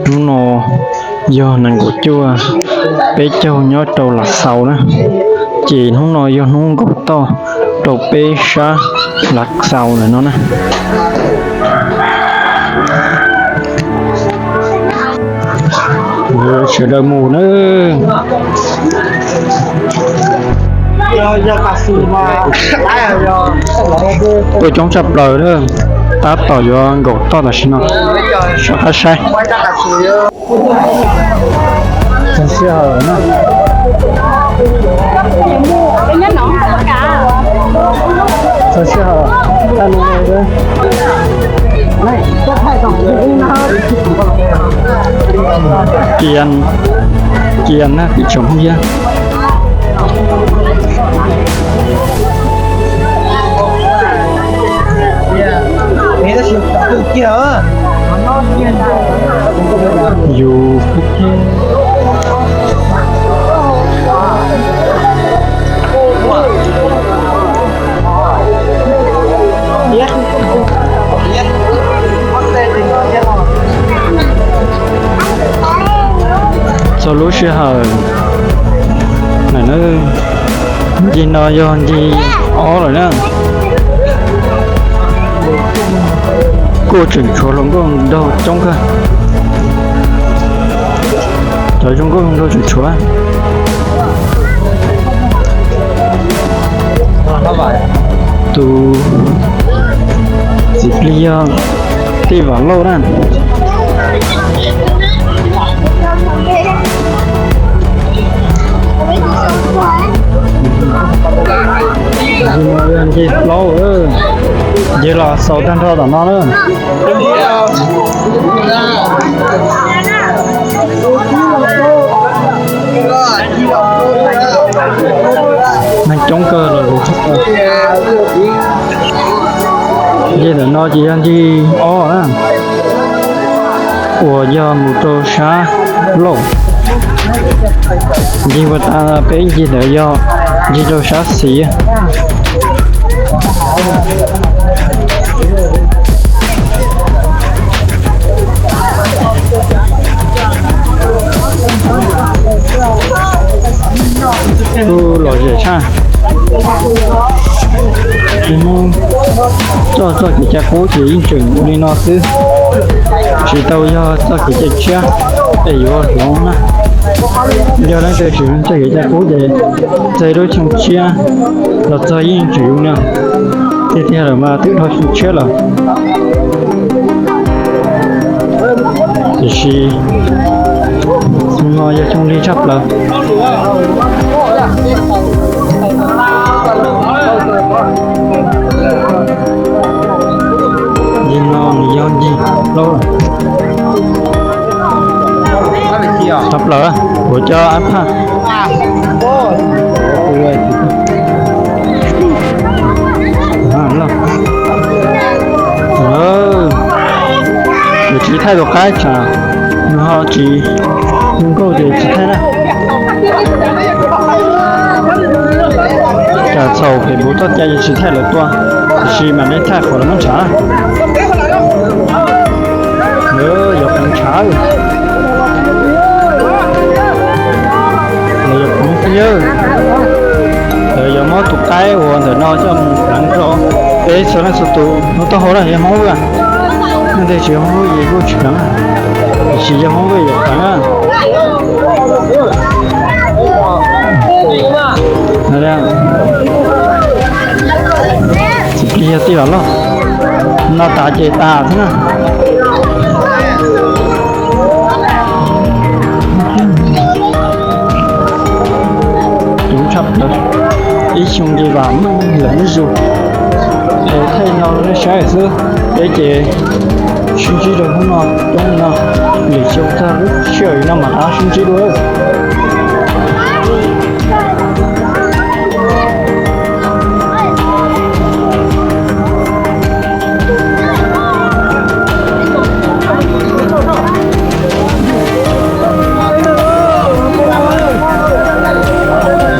Hnub no yog nees nkaum cuaj peb caug nyob rau Lav Xaus na, ces hnub no yog hnub nkaum toj rau peb sab Lav Xaus ntawm no na. Sawv daws mus na. Tuaj coob tshaj plaws na, tab tom yuav nkaum toj tam sim no, soj qab saib. Txog sij hawm na. Txog sij hawm. Cia, cia na tim tsoom phooj ywg. Yus txog lub sij hawm na, ncig no yog ncig ob lawm na. Kuj tseem tshuav hluas nkauj nraug coob kawg. Cov zoo nkauj zoo nraug tseem tshuav. Tus txiv plig yog Tij Vam Lauj na. Ncig plaub, ncig los xaus tag nrho tom no na. Neeg coob kawg los. Ncig ntawm no ces yog ncig ob na, uas yog mus rau sab laug. Ncig ua tas peb ncig ntawd yog ncig rau sab xis. Kuj lom zem tshaj. Tsis muaj txoj, txoj kev cai qub ces yeej tseem li no xwb, tsis tau yog txoj kev cai tshiab es yuav hloov na. Yog leej twg tsis txoj kev cai qub ces txog lub xyoo tshiab los txog yeej tseem yus no. Tiag tiag lawm mas twb dhau xyoo tshiab lawm. Tiam sis xyoo no yog xyoo lig tshaj plaws. Ncig no nws yog ncig plaub lawm. Tshaj plaws, kuv cov ab phaj. Nws tsis thaij tus qaib tsam nws ho tsis zoo nkauj ces tsis thaij na. Tsam txhaum Facebook txoj cai ces tsis thaij lawv tua, tiam sis mam li thaij qhov lawv muab ntshav. Lawv yuav pleev ntshav. Lawv yuav pleev phooj ywg. Lawv yuav muab tus qaib uas ntawm no coj mus pleev rau peb txhua leej txhua tus hnub taub hau na, yog Hmoob Vwj. Leej twg tsis yog Hmoob Vwj ces kuj tsis pleev, tiam sis yog Hmoob Vwj yuav pleev na. Txiv plig yog Tij Vam Lauj, no tas ces tas xwb na. Coob tshaj plaws, ib xyoo ces vam meej lawm ib zaug. Es thaij no nej saib xwb, peb ces sib ntsib rau hnub no, coob no, lwm xyoo tag lub sij hawm no mam rov sib ntsib dua.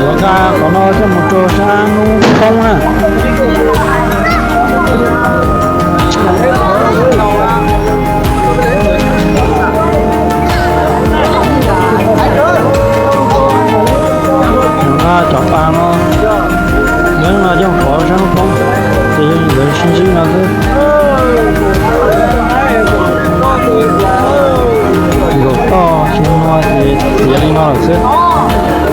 Yuav nqa qhov no coj mus rau sab hnub poob na. Sib ntsib no xwb. Nkaum toj tsis muaj ces txiav li no lawm xwb.